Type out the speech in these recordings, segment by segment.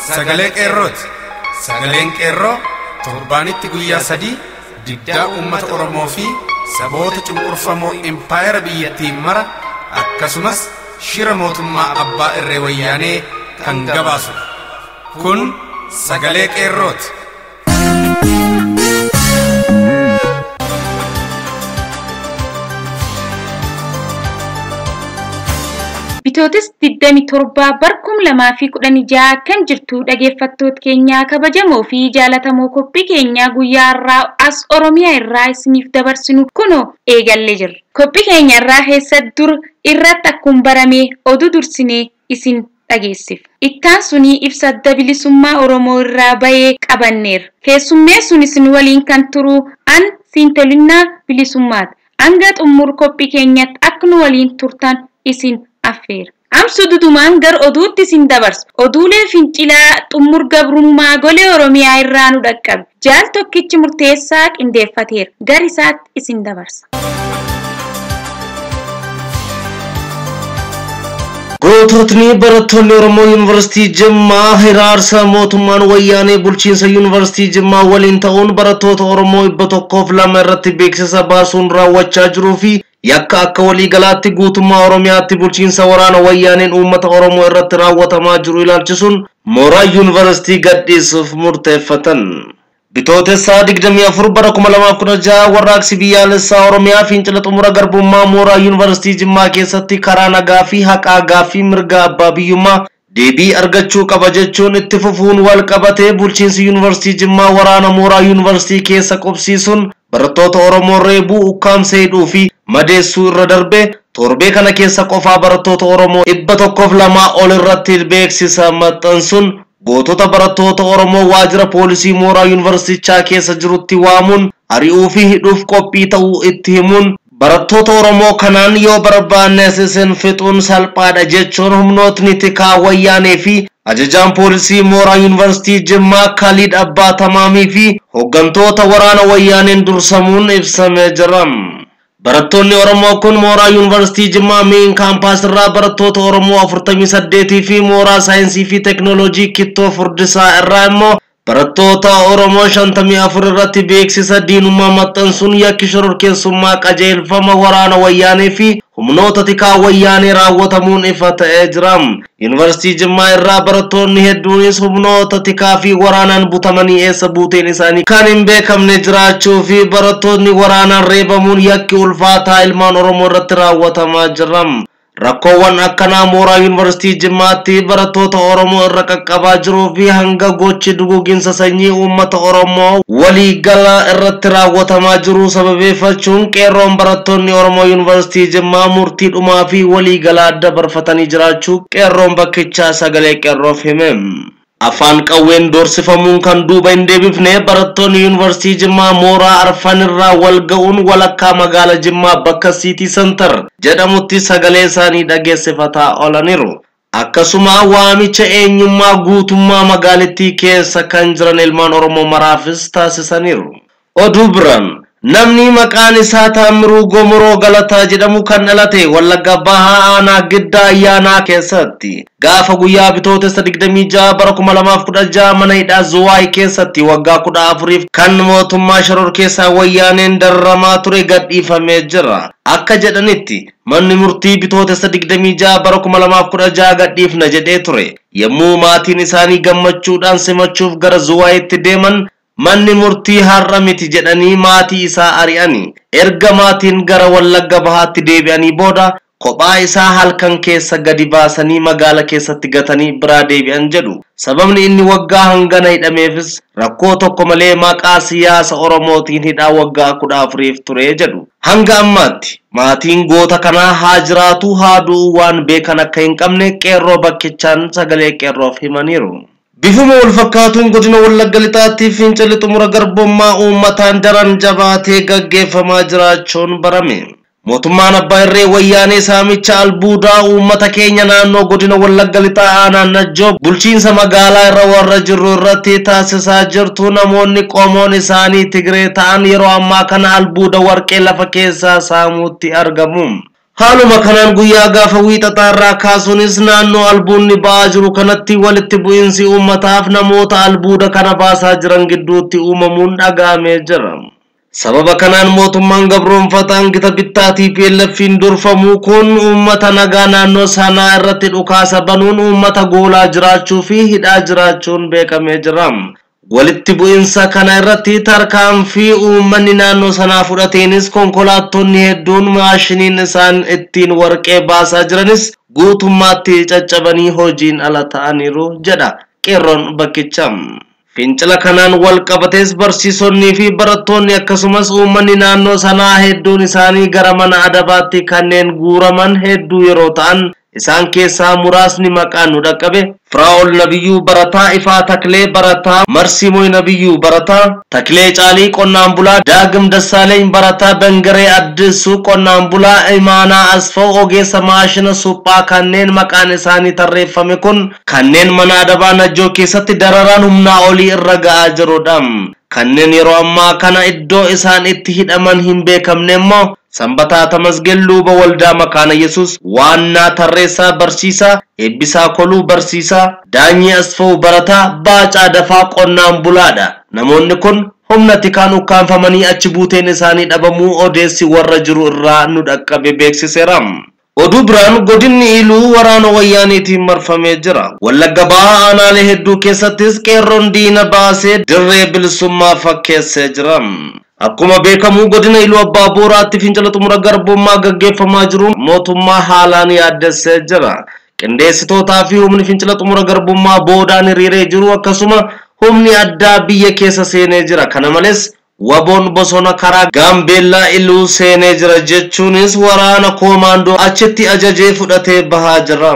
sagalee qeerrooti. Sagaleen qeerroo torbaanitti guyyaa 3 diddaa uummata Oromoo fi saboota cunqurfamoo impaayera biyyattii mara akkasumas shira mootummaa abbaa irree wayyaanee kan gabaasudha. Kun sagalee qeerrooti. Bitootis 27 barkum 2016 kan jirtu dhaggeeffattoota keenyaa kabajamoo fi jaalatamoo qophii keenyaa guyyaa har'aa as Oromiyaa irraa isiniif dabarsinu kunoo eegallee jirra. Qophii keenya irraa keessa dur irratti akkuma barame oduu dursinee isin dhageessifna. Ittaan sunii ibsa adda bilisummaa Oromoo irraa bahee qabanneerra. Keessummeessuun isin waliin kan turu an Siintolinnaa Bilisummaati. Hanga xumur qophii keenyatti akka nu waliin turtan isin affeera. Amsu dudumaan gar oduutti isin dabarsu. Oduulee fincilaa xumur gabrummaa golee Oromiyaa irraa nu dhaqqabe. Jaal tokkichi murteessaa qindeeffateera. Gar isaatti isin dabarsa. Goototni barattoonni Oromoo Yuunivarsiitii Jimmaa hiraarsa mootummaan wayyaanee bulchiinsa Yuunivarsiitii Jimmaa waliin ta'uun barattoota Oromoo 102 irratti beeksisa baasuun raawwachaa jiruu fi yakka akka waliigalaatti guutummaa Oromiyaatti bulchiinsa waraana wayyaaneen uummata Oromoo irratti raawwatamaa jiru ilaalchisuun mooraa Yuunivarsiitii gadhiisuuf murteeffatan. Bitootessaa 24 bara 2016 warraaqsi biyyaalessaa Oromiyaa fincila xumura garbummaa mooraa Yuunivarsiitii Jimmaa keessatti karaa nagaa fi haqaa gaaffii mirga abbaa biyyummaa deebii argachuu qaba jechuun itti fufuun wal qabatee bulchiinsi Yuunivarsiitii Jimmaa waraana mooraa Yuunivarsiitii keessa qubsiisuun barattoota Oromoo reebuu, ukkaamsee hidhuu fi madeessuu irra darbe torbee kana keessa qofaa barattoota Oromoo 102 ol irratti beeksisa maxxansuun gootota barattoota Oromoo waajjira poolisii mooraa yuunivarsiitichaa keessa jirutti waamuun ari'uu fi hidhuuf qophii ta'uu itti himuun barattoota Oromoo kanaan yoo barbaannes isin fixuun salphaadha jechuun humnootni tikaa wayyaanee fi ajajaan poolisii mooraa yuunivarsiitii Jimmaa Khalid Abbaa Tamaamii fi hooggantoota waraana wayyaaneen dursamuun ibsamee jira. Barattoonni Oromoo kun mooraa Yuunivarsiitii Jimmaa Main Campus irraa barattoota Oromoo 48 fi mooraa saayinsii fi teekinooloojii Kittoo Furdisaa irraa immoo barattoota Oromoo 54 irratti beeksisa diinummaa maxxansuun yakki shororkeessummaa qajeelfama waraana wayyaanee fi humnoota tikaa wayyaanee raawwatamuun ifa ta'ee jira. Yuunivarsiitii Jimmaa irraa barattoonni hedduunis humnoota tikaa fi waraanaan butamanii eessa buuteen isaanii kan hin beekamne jiraachuu fi barattoonni waraanaan reebamuun yakki ulfaataa ilmaan Oromoo irratti raawwatamaa jira. Rakkoowwan akkanaa mooraa Yuunivarsiitii Jimmaatti barattoota Oromoo irra qaqqabaa jiruu fi hanga gochi duguginsa sanyii uummata Oromoo waliigala irratti raawwatamaa jiru sababeeffachuun qeerroon barattoonni Oromoo Yuunivarsiitii Jimmaa murtii dhumaa fi waliigalaa dabarfatanii jiraachuu qeerroon bakkichaa sagalee qeerroof hime. Afaan qawween doorsifamuun kan duuba hin deebifne barattoonni Yuunivarsiitii Jimmaa mooraa Arfan irraa wal ga'uun walakkaa magaala Jimmaa bakka City Center jedhamutti sagalee isaanii dhageessifataa oolaniiru. Akkasuma waamicha eenyummaa guutummaa magaalittii keessa kan jiran ilmaan Oromoo maraafis taasisaniiru. Oduu biraan namni maqaan isaa Taamiruu Gomoroo Galataa jedhamu kan dhalate Wallagga Bahaa Aanaa Giddaa Ayyaanaa keessatti gaafa guyyaa bitootessa 26 bara 2016 mana hidhaa Zuwaay keessatti waggaa 14 kan mootummaa shororkeessaa wayyaaneen dararamaa ture gadhiifamee jira. Akka jedhanitti manni murtii bitootessa 26 bara 2016 gadhiifna jedhee ture. Yommuu maatiin isaanii gammachuudhaan simachuuf gara Zuwaayitti deeman manni murtii har'a miti jedhanii maatii isaa ari'ani. Erga maatiin gara Wallagga Bahaatti deebi'anii booda kophaa isaa halkan keessa gadi baasanii magaala keessatti gatanii biraa deebi'an jedhu. Sababni inni waggaa hangana hidhameefis rakkoo tokko malee maqaa siyaasa Oromootiin hidhaa waggaa 14 ture jedhu. Hanga ammaatti maatiin goota kanaa haa jiraatu haa du'u waan beekan akka hin qabne qeerroo bakkichaan sagalee qeerroof himaniiru. Bifuma wal fakkaatuun godina Wallagga Lixaatti fincilli xumura garbummaa uummataan daran jabaatee gaggeeffamaa jiraachuun barame. Mootummaan abbaa irree wayyaanee saamicha albuudaa uummata keenya naannoo godina Wallagga Lixaa aanaa Najjoo bulchiinsa magaalaa irra warra jirru irratti taasisaa jirtu namoonni qomoon isaanii Tigree ta'an yeroo ammaa kana albuuda warqee lafa keessaa saamuutti argamu. Haaluma kanaan guyyaa gaafa wiixataa irraa kaasuunis naannoo albuudni ba'aa jiru kanatti walitti bu'iinsi uummataaf namoota albuuda kana baasaa jiran gidduutti uumamuun dhaga'amee jira. Sababa kanaan mootummaan gabroonfataan gita bittaa TPLF'n durfamu kun uummata nagaa naannoo sanaa irratti dhukaasa banuun uummata goolaa jiraachuu fi hidhaa jiraachuun beekamee jira. Walitti bu'iinsa kana irratti tarkaanfii uummanni naannoo sanaa fudhateenis konkolaattonni hedduun maashiniin isaan ittiin warqee baasaa jiranis guutummaatti caccabanii hojiin ala ta'aniiru jedha qeerroon bakkicha. Fincila kanaan wal qabatees barsiisonnii fi barattoonni akkasumas uummanni naannoo sanaa hedduun isaanii gara mana adabaatti kanneen guuraman hedduu yeroo ta'an isaan keessaa muraasni maqaan nu dhaqqabe Firaa'ol Nabiyyuu Barataa, Ifaa Taklee Barataa, Marsiimoy Nabiyyuu Barataa, Taklee Caalii Qonnaan Bulaa, Daagim Dassaaleeny Barataa, Bangaree Addisuu Qonnaan Bulaa, Imaanaa Asfaw Ogeessa Maashina Suphaa kanneen maqaan isaanii tarreeffame kun kanneen mana adabaa Najjoo keessatti dararaan humnaa olii irra ga'aa jirudha. Kanneen yeroo ammaa kana iddoo isaan itti hidhaman hin beekamne immoo Sanbataa Tamasgen Luuba Waldaa Makaana Yesuus, Waannaa Tarreessaa Barsiisaa, Eebbisaa Koluu Barsiisaa, Daanyii Asfaw Barataa, Baacaa Dafaa Qonnaan Bulaadha. Namoonni kun humna tikaan ukkaanfamanii achi buuteen isaanii dhabamuu odeessi warra jiru irraa nu dhaqqabe beeksiseera. Oduu biraan godinni Iluu waraana wayyaaniitiin marfamee jira. Wallagga Bahaa aanaalee hedduu keessattis qeerroon diina baasee dirree bilisummaa fakkeessee jira. Akkuma beekamu godina Iluu Abbaa Booraatti fincila xumura garbummaa gaggeeffamaa jiru mootummaa haalaan yaaddessee jira. Qindeessitootaa fi humni fincila xumura garbummaa boodaan hiriiree jiru akkasuma humni addaa biyya keessa seenee jira. Kana malees waboon bosona karaa Gaambeellaa Iluu seenee jira jechuunis waraana koomaandoo achitti ajajee fudhatee bahaa jira.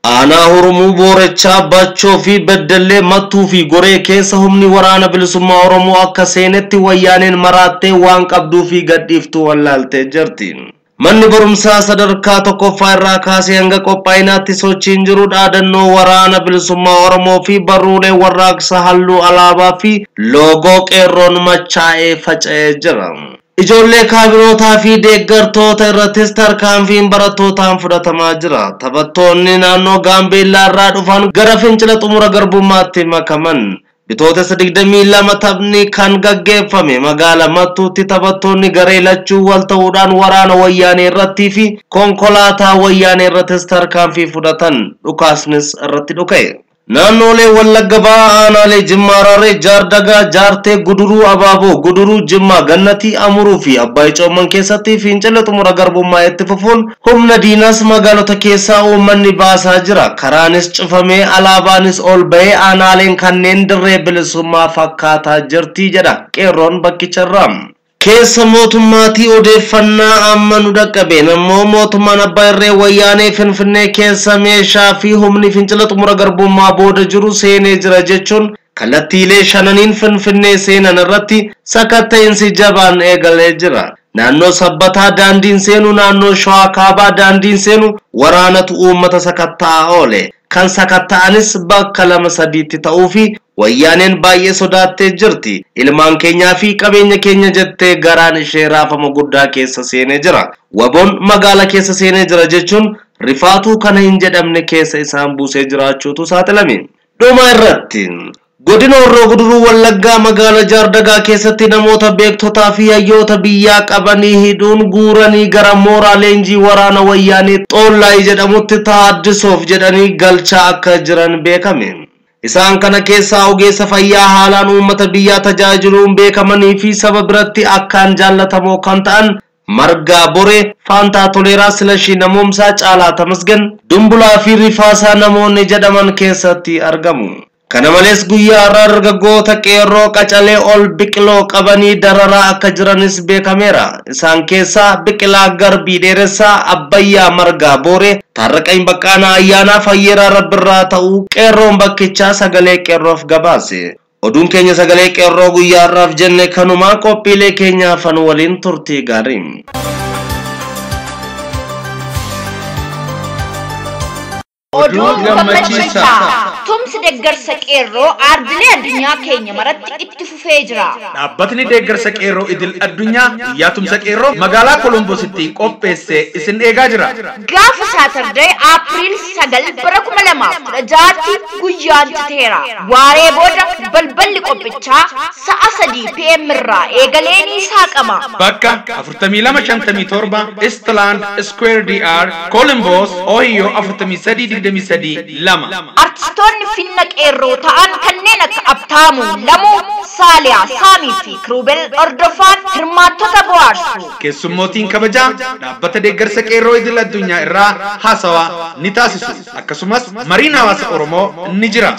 Aanaa Horomuu Boorechaa Bachoo fi Beddellee Mattuu fi Goree keessa humni waraana bilisummaa Oromoo akka seenetti wayyaaneen maraattee waan qabduu fi gadhiiftuu wallaaltee jirti. Manni barumsaa sadarkaa tokkoffaa irraa kaasee hanga qophaa'inaatti sochiin jiru dhaadannoo waraana bilisummaa Oromoo fi barruulee warraaqsa halluu alaabaa fi loogoo qeerroon machaa'ee faca'ee jira. Ijoollee kaabinootaa fi deeggartoota irrattis tarkaanfiin barattootaan fudhatamaa jira. Taphattoonni naannoo Gaambeellaa irraa dhufan gara fincila xumura garbummaatti makaman. Bitootessa 22 taphni kan gaggeeffame magaala Mattuutti taphattoonni garee lachuu wal ta'uudhaan waraana wayyaanee irrattii fi konkolaataa wayyaanee irrattis tarkaanfii fudhatan dhukaasnis irratti dhuka'e. Naannoolee Wallagga Bahaa aanaalee Jimmaa Hararee, Jaardagaa, Jaartee, Guduruu, Abaaboo, Guduruu, Jimmaa, Gannatii, Amuruu fi Abbaay Coomman keessatti fincila xumura garbummaa itti fufuun humna diinaas magaalota keessaa uummanni baasaa jira. Karaanis cufamee alaabaanis ol ba'ee aanaaleen kanneen dirree bilisummaa fakkaataa jirti jedha qeerroon bakkicharraa. Keessa mootummaatii odeeffannaa amma nu dhaqqabeen ammoo mootummaan abbaa irree wayyaanee Finfinnee keessa meeshaa fi humni fincila xumura garbummaa booda jiru seenee jira jechuun kallattiilee shananiin Finfinnee seenan irratti sakatta'insi jabaan eegalee jira. Naannoo Sabbataa daandiin seenu, naannoo Shawaa Kaabaa daandiin seenu waraanatu uummata sakatta'aa oole. Kan sakatta'anis bakka lama sadiitti ta'uu fi wayyaaneen baay'ee sodaattee jirti. Ilmaan keenyaa fi qabeenya keenya jettee garaan ishee raafama guddaa keessa seenee jira. Waboon magaala keessa seenee jira jechuun rifaatuu kana hin jedhamne keessa isaan buusee jiraachuutu saaxilame. Dhuma irratti godina Horroo Guduruu Wallaggaa magaala Jaardagaa keessatti namoota beektotaa fi hayyoota biyyaa qabanii hidhuun guuranii gara mooraa leenjii waraana wayyaanee Xoollaayii jedhamutti taaddisoof jedhanii galchaa akka jiran beekame. Isaan kana keessaa ogeessa fayyaa haalaan uummata biyyaa tajaajiluun beekamanii fi saba biratti akkaan jaallatamoo kan ta'an Margaa Boree, Faantaa Toleeraa, Silashii Namoomsaa, Caalaa Tamasgan, Dumbulaa fi Rifaasaa namoonni jedhaman keessatti argamu. Kana malees guyyaa har'aa dargaggoota qeerroo qacalee ol biqiloo qabanii dararaa akka jiranis beekameera. Isaan keessaa Biqilaa Garbii Dheeressaa, Abbayyaa Margaa Booree, Taarraqany Baqqaanaa Ayyaanaa Fayyeeraa Rabbirraa ta'uu qeerroon bakkichaa sagalee qeerroof gabaase. Oduun keenya sagalee qeerroo guyyaa har'aaf jenne kanumaa qophiilee keenya hafan waliin turtii gaarii. Oduu gammachiisaa. Tumsi deeggarsa qeerroo aardilee addunyaa keenya maratti itti fufee jira. Dhaabbatni deeggarsa qeerroo idil addunyaa guyyaa tumsa qeerroo magaalaa Kolombositti qopheessee isin eegaa jira. Gaafa Saatardee Aapiriil 9 bara 2016tti guyyaan citeera. Waaree booda balballi qophichaa sa'a 3 PM irraa eegalee ni saaqama. Bakka 4257 Eastland Square DR Columbus Ohio 43 23 2. Artistoonni finna qeerroo ta'an kanneen akka Abtaamuu Lamuu, Saaliyaa Saamii fi Kiruubel Ordofaan hirmaattota bohaarsu. Keessummootiin kabajaa dhaabbata deeggarsa qeerroo idil addunyaa irraa haasawaa ni taasisu. Akkasumas mariin hawaasa Oromoo ni jira.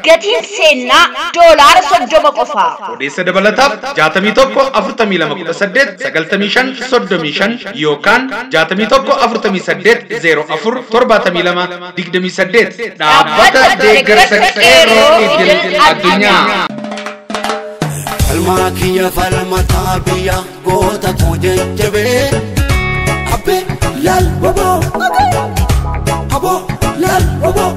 Gatiin seenaa $30 qofa. Odeessa dabalataaf 61 42 18 95 35 yookaan 61 48 04 72 28. Dhaabbata deeggarsa qeerroo idil addunyaa. Falmaa kiyya falmataa biyya goota koo jajjabee abbee laal waboo aboo laal waboo.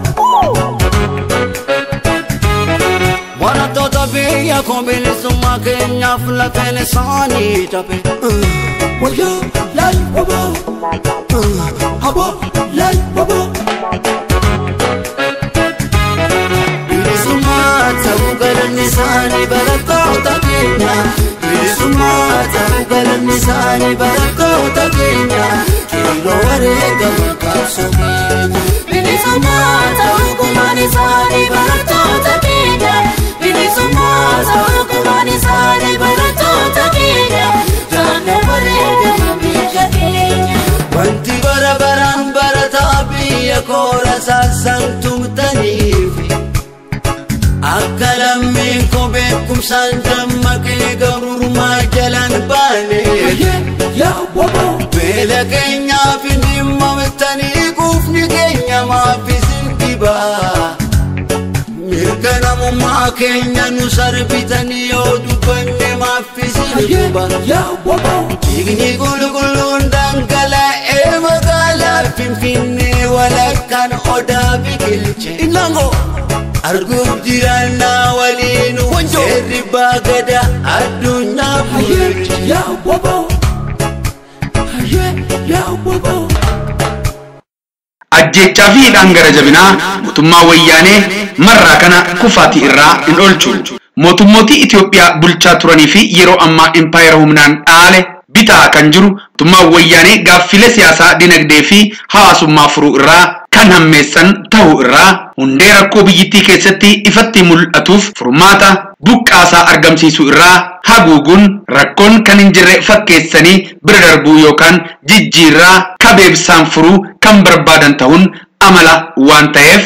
Barattoota biyya koo bilisummaa keenyaaf lafeen isaanii cabe. Wayyoo laal waboo aboo laal waboo. Bilisummaa ta'uu galanni isaanii barattoota keenya. Bilisummaa ta'uu galanni isaanii barattoota keenya. Qeerroo wareegama qabsoo keenya. Bilisummaa ta'uu gumaan isaanii barattoota keenya. Bilisummaa ta'uu gumaan isaanii barattoota keenya. Jaanna wareegama biyya keenya. Wanti bara baraan barataa biyya koora saasaan tumtaniifi. Akka lammiin koo beekumsaan dammaqee gabrummaa jalaan baane. Beela keenyaaf hin dhimmamtanii quufni keenya maaf isin dhibaa. Mirga namummaa keenya nu sarbitanii yoo dubbanne maaf isin dhiba. Dhiigni qulqulluun dhangala'ee magaalaa Finfinnee walakkaan odaa biqilche. Arguuf jiraannaa waliin seerri baagada addunyaa bulche. Ajjechaa fi hidhaan gara jabinaa mootummaa wayyaanee marraa kana kufaatii irraa hin oolchu. Mootummootii Itoophiyaa bulchaa turanii fi yeroo ammaa impaayera humnaan dhaale bitaa kan jiru mootummaa wayyaanee gaaffilee siyaasaa, dinagdee fi hawaasummaa furuu irraa kan hammeessan ta'uu irraa hundee rakkoo biyyittii keessatti ifatti mul'atuuf furmaata buqqaasaa argamsiisuu irraa haguuguun rakkoon kan hin jirre fakkeessanii bira darbuu yookaan jijjiirraa kabeebsaan furuu kan barbaadan ta'uun amala waan ta'eef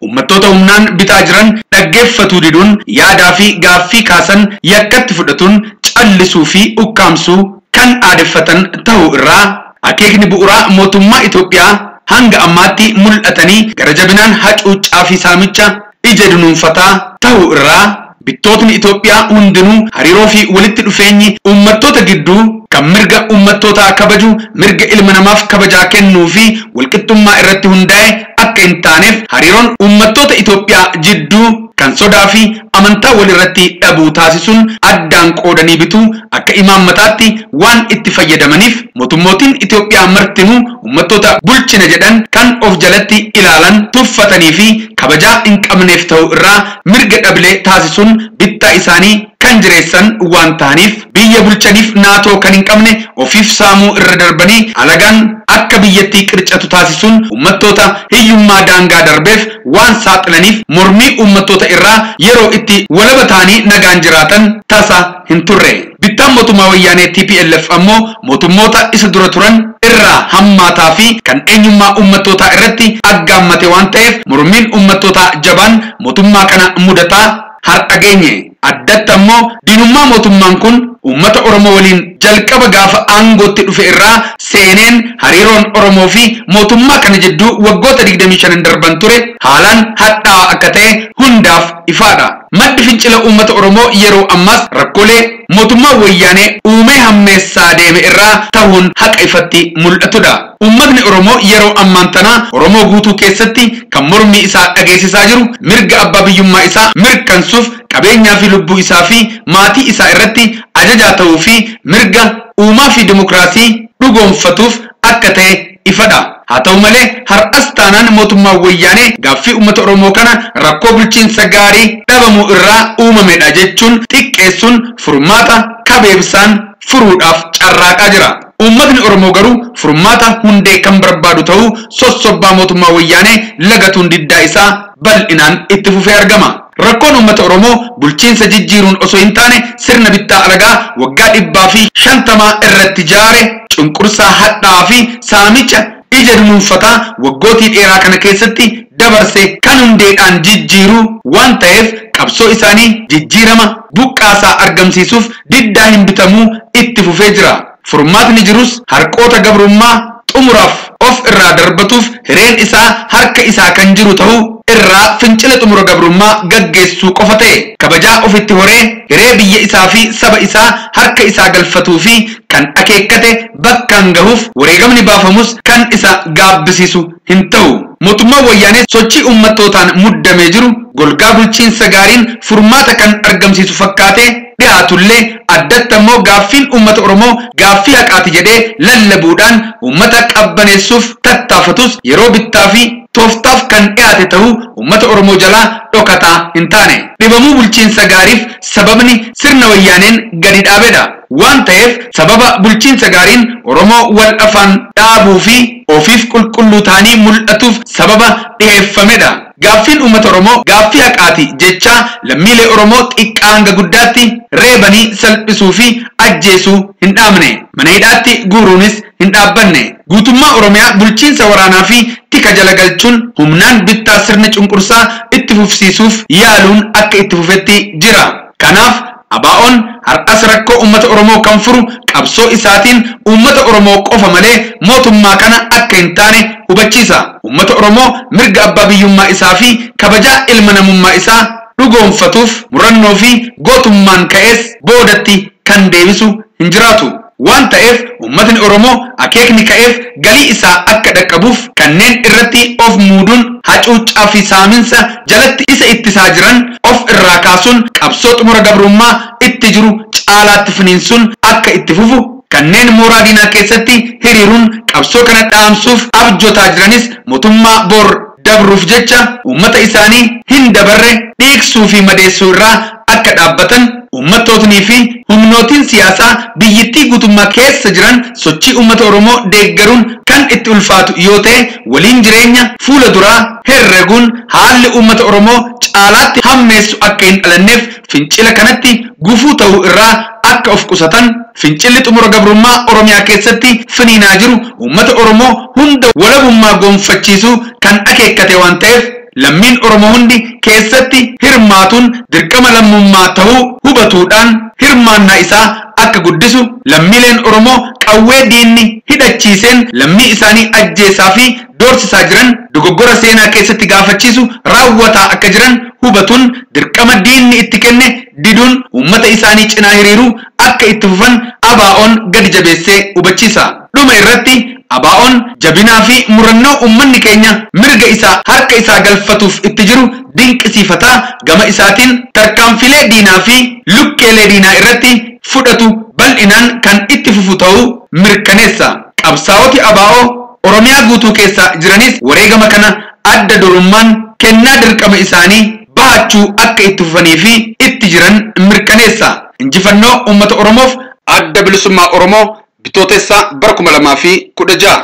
uummattoota humnaan bitaa jiran dhaggeeffatuu diduun yaadaa fi gaaffii kaasan yakkatti fudhatuun callisuu fi ukkaamsuu kan aadeffatan ta'uu irraa akeekni bu'uuraa mootummaa Itoophiyaa hanga ammaatti mul'atanii gara jabinaan hacuuccaa fi saamicha ija dunuunfataa ta'uu irraa bittootni Itoophiyaa hundinuu hariiroo fi walitti dhufeenyi uummattoota gidduu kan mirga uummattootaa kabaju, mirga ilma namaaf kabajaa kennuu fi walqixxummaa irratti hundaa'e akka hin taaneef hariiroon uummattoota Itoophiyaa jidduu kan sodaa fi amantaa walirratti dhabuu taasisuun addaan qoodanii bituu akka imaammataatti waan itti fayyadamaniif mootummootiin Itoophiyaa martinuu uummattoota bulchina jedhan kan of jalatti ilaalan tuffatanii fi kabajaa hin qabneef ta'uu irraa mirga dhablee taasisuun bittaa isaanii kan jireessan waan ta'aniif biyya bulchaniif naatoo kan hin qabne ofiif saamuu irra darbanii alagaan akka biyyattii qircatu taasisuun uummattoota hiyyummaa daangaa darbeef waan saaxilaniif mormii uummattoota irraa yeroo itti walaba ta'anii nagaan jiraatan tasa hin turre. Bittaan mootummaa wayyaanee TPLF ammoo mootummoota isa dura turan irraa hammaataa fi kan eenyummaa uummattootaa irratti aggaammate waan ta'eef mormiin uummattootaa jabaan mootummaa kana mudataa har'a geenye. Addatti ammoo diinummaa mootummaan kun uummata Oromoo waliin jalqaba gaafa aangootti dhufe irraa seeneen hariiroon Oromoo fi mootummaa kana jidduu waggoota 25 darban ture haalaan hadhaa'aa akka ta'e hundaaf ifaadha. Maddi fincila uummata Oromoo yeroo ammaas rakkoolee mootummaa wayyaanee uumee hammeessaa deeme irraa ta'uun haqa ifatti mul'atudha. Uummatni Oromoo yeroo ammaan tanaa Oromoo guutuu keessatti kan mormii isaa dhageessisaa jiru mirga abbaa biyyummaa isaa mirkansuuf qabeenyaa fi lubbuu isaa fi maatii isaa irratti ajajaa ta'uu fi mirga uumaa fi dimokiraasii dhugoomfatuuf akka ta'e ifadha. Haa ta'u malee har'as taanaan mootummaan wayyaanee gaaffii uummata Oromoo kana rakkoo bulchiinsa gaarii dhabamuu irraa uumamedha jechuun xiqqeessuun furmaata kabeebsaan furuudhaaf carraaqaa jira. Uummatni Oromoo garuu furmaata hundee kan barbaadu ta'uu sossobbaa mootummaa wayyaanee lagatuun diddaa isaa bal'inaan itti fufee argama. Rakkoon uummata Oromoo bulchiinsa jijjiiruun osoo hin taane sirna bittaa alagaa waggaa 150 irratti jaare cunqursaa hadhaa fi saamicha ija dunuunfataa waggootii dheeraa kana keessatti dabarse kan hundeedhaan jijjiiruu waan ta'eef qabsoo isaanii jijjiirama buqqaasaa argamsiisuuf diddaa hin bitamuu itti fufee jira. Furmaatni jirus harqoota gabrummaa xumuraaf of irraa darbatuuf hireen isaa harka isaa kan jiru ta'uu irraa fincila xumura gabrummaa gaggeessuu qofa ta'e kabajaa ofitti horee hiree biyya isaa fi saba isaa harka isaa galfatuu fi kan akeekkate bakkaan gahuuf wareegamni baafamus kan isa gaabbisiisu hin ta'u. Mootummaan wayyaanee sochii uummattootaan muddamee jiru golgaa bulchiinsa gaariin furmaata kan argamsiisu fakkaatee dhiyaatullee addatti ammoo gaaffiin uummata Oromoo gaaffii haqaati jedhee lallabuudhaan uummata qabbaneessuuf tattaafatus yeroo bittaa fi tooftaaf kan dhiyaate ta'uu uummata Oromoo jalaa dhokataa hin taane. Dhibamuu bulchiinsa gaariif sababni sirna wayyaaneen gadi dhaabedha. Waan ta'eef sababa bulchiinsa gaariin Oromoo wal afaan dhaabuu fi ofiif qulqulluu ta'anii mul'atuuf sababa dhiyeeffamedha. Gaaffiin uummata Oromoo gaaffii haqaati jechaa lammiilee Oromoo xiqqaa hanga guddaatti reebanii salphisuu fi ajjeesuu hin dhaabne. Mana hidhaatti guuruunis hin dhaabbanne. Guutummaa Oromiyaa bulchiinsa waraanaa fi tika jala galchuun humnaan bittaa sirna cunqursaa itti fufsiisuuf yaaluun akka itti fufetti jira. Kanaaf ABO'n har'as rakkoo uummata Oromoo kan furu qabsoo isaatiin uummata Oromoo qofa malee mootummaa kana akka hin taane hubachiisa. Uummata Oromoo mirga abbaa biyyummaa isaa fi kabajaa ilma namummaa isaa dhugoomfatuuf murannoo fi gootummaan ka'es boodatti kan deebisu hin jiraatu. Waan ta'eef uummatni Oromoo akeekni ka'eef galii isaa akka dhaqqabuuf kanneen irratti of muuduun hacuuccaa fi saaminsa jalatti isa ittisaa jiran of irraa kaasuun qabsoo xumura gabrummaa itti jiru caalaatti finiinsuun akka itti fufu kanneen mooraa diinaa keessatti hiriiruun qabsoo kana dhaamsuuf abjotaa jiranis mootummaa bor dabruuf jecha uummata isaanii hin dabarre dhiiksuu fi madeessuu irraa akka dhaabbatan uummattootnii fi humnootiin siyaasaa biyyittii guutummaa keessa jiran sochii uummata Oromoo deeggaruun kan itti ulfaatu yoo ta'e waliin jireenya fuula duraa herreguun haalli uummata Oromoo caalaatti hammeessu akka hin dhalanneef fincila kanatti gufuu ta'uu irraa akka of qusatan fincilli xumura gabrummaa Oromiyaa keessatti finiinaa jiru uummata Oromoo hunda walabummaa gonfachiisuu kan akeekkate waan ta'eef lammiin Oromoo hundi keessatti hirmaatuun dirqama lammummaa ta'uu hubatuudhaan hirmaannaa isaa akka guddisu lammiileen Oromoo qawwee diinni hidhachiiseen lammii isaanii ajjeesaa fi doorsisaa jiran dogoggora seenaa keessatti gaafachiisu raawwataa akka jiran hubatuun dirqama diinni itti kenne diduun uummata isaanii cinaa hiriiruu akka itti fufan ABO'n gadi jabeessee hubachiisa. Dhuma irratti ABO'n jabinaa fi murannoo uummanni keenya mirga isaa harka isaa galfatuuf itti jiru dinqisiifataa gama isaatiin tarkaanfilee diinaa fi lukkeelee diinaa irratti fudhatu bal'inaan kan itti fufu ta'uu mirkaneessa. Qabsaa'oti ABO Oromiyaa guutuu keessa jiranis wareegama kana adda durummaan kennaa dirqama isaanii bahachuu akka itti fufanii fi itti jiran mirkaneessa. Injifannoo uummata Oromoof adda bilisummaa Oromoo bitootessa bara 2016.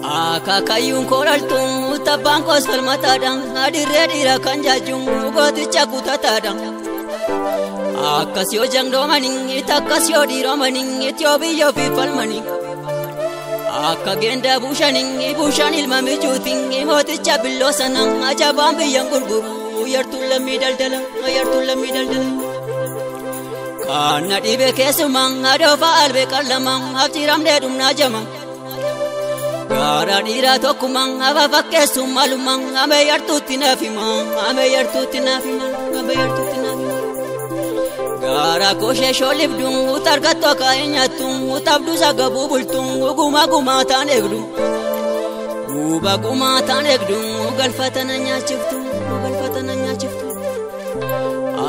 Akaakayyuun kooraltuun tabbaan koos falmataadhaan adirree dhiira kan jaajuun gooticha kutataadhaan. Akkas yoo jangdoomanii takkas yoo dhiiromanii itti biyya ofii falmanii. Akka geenda buushanii buushaan ilma mijuutiin mooticha billoo sana ajabaan biyyan gurguru yartuun lammii daldala yartuun lammii daldala. Kana dhibe keessumaa adoofa albee qallamaa abjiramnee dhumnaa jama. Gaara dhiiraa tokkummaa afa fakkeessu maalummaa ameeyartuutti naaf hima ameeyartuutti naaf hima ameeyartuutti naaf hima. Gaara koshee shoolifdu utargattu akaa'ee nyaattu utabdu sagabuu bultu gumaa gumaa taan eegdu. Guba gumaa taan eegdu galfatana nyaachiftu galfatana nyaachiftu.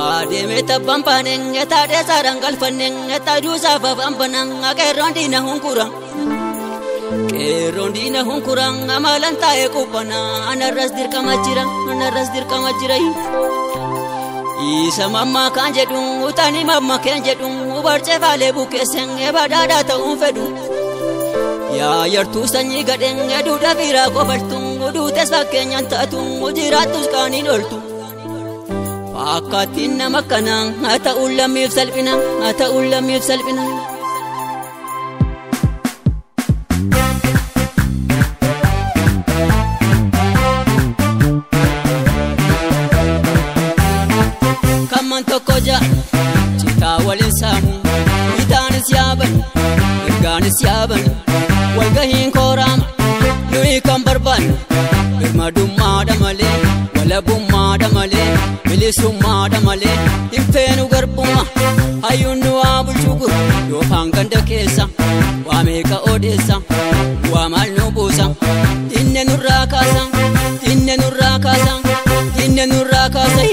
Adeemee tabbaan baanee taadhee saaraan galfannee taaduu saafaaf hambanaa qeerroon diina hunkura. Qeerroon diina hunkura amalaan taa'ee qubbana anarras dirqama jira anarras dirqama jira. Isa mammaa kan jedhu utaani mammaa kan jedhu barcee faalee bukeesseen badhaadhaa ta'uun fedhu. Yaa yartuu sanyii gadheen duudhaa fiiraa qofartu duutes fakkeenyaan taatu jiraattus qaaniin ooltu. Fakkaattiin nama kanaa haa ta'uun lammiif salphina haa ta'uun lammiif salphina. Tokko ja'a citaa waliin saamu bitaanis yaaban mirgaanis yaaban walgahiin kooraama nuyi kan barbaannu birmadummaadha malee walabummaadha malee bilisummaadha malee hin feenu garbummaa hayyuun nu waa bulchuu guru yoofaan ganda keessa waa meeqa odeessa waa maal nu buusa dinne nurraa kaasa dinne nurraa kaasa dinne nurraa kaasa.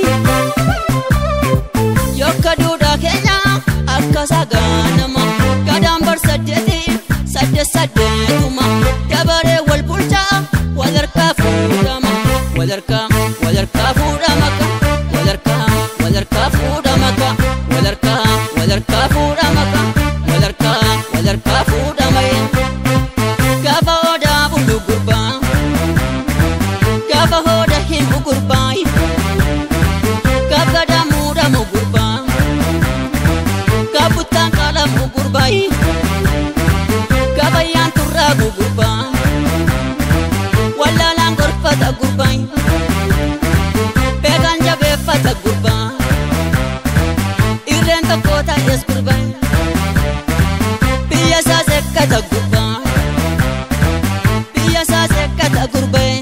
Yokka duudhaa keenya akka sagaanama gadaan bar saddeeti saddeet saddeetuma dabaree wal bulchaa wal harkaa fuudhama wal harkaa wal harkaa fuudhama ka wal harkaa wal harkaa fuudhama ka wal harkaa wal harkaa fuudhama ka wal harkaa wal harkaa fuudhama. Gaafa odaa bulu gurbaa gaafa hooda himu gurbaa gaafa damuudhamu gurbaa. Gaabuttaan qaalamu gurbaayi gabayyaan turraagu gurbaa wallaalaan gorfata gurbaayi beekaan jabeeffata gurbaa irreen tokko ta'es gurbaayi biyya isaa seekkata gurbaa biyya isaa seekkata gurbaayi.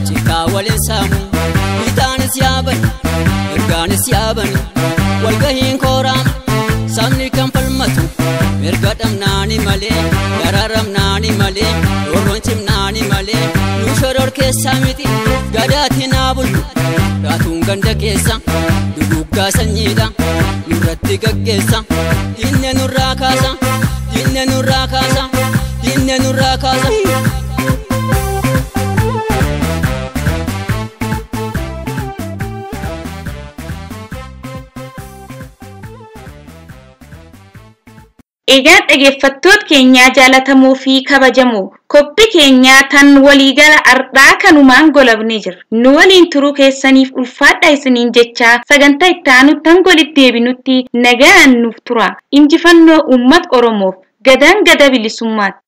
Citaa waliin saamu bitaanis yaaban mirgaanis yaaban walgahiin kooraama sabni kan falmatu mirga dhabnaani malee dararamnaani malee roorroon cimnaani malee nu shoror keessaa miti gadaatiin haa bultu raatuun ganda keessa duguggaa sanyiidha nurratti gaggeessa diinne nurraa kaasa diinne nurraa kaasa diinne nurraa kaasa. Egaa dhaggeeffattoota keenyaa jaalatamoo fi kabajamoo qophii keenyaa tan waliigala ardhaa kanumaan golabnee jira. Nu waliin turuu keessaniif ulfaadha isiniin jechaa sagantaa itti aanu tan golitti deebinutti nagaan nuuf tura. Injifannoo uummata Oromoof gadaan gada bilisummaati.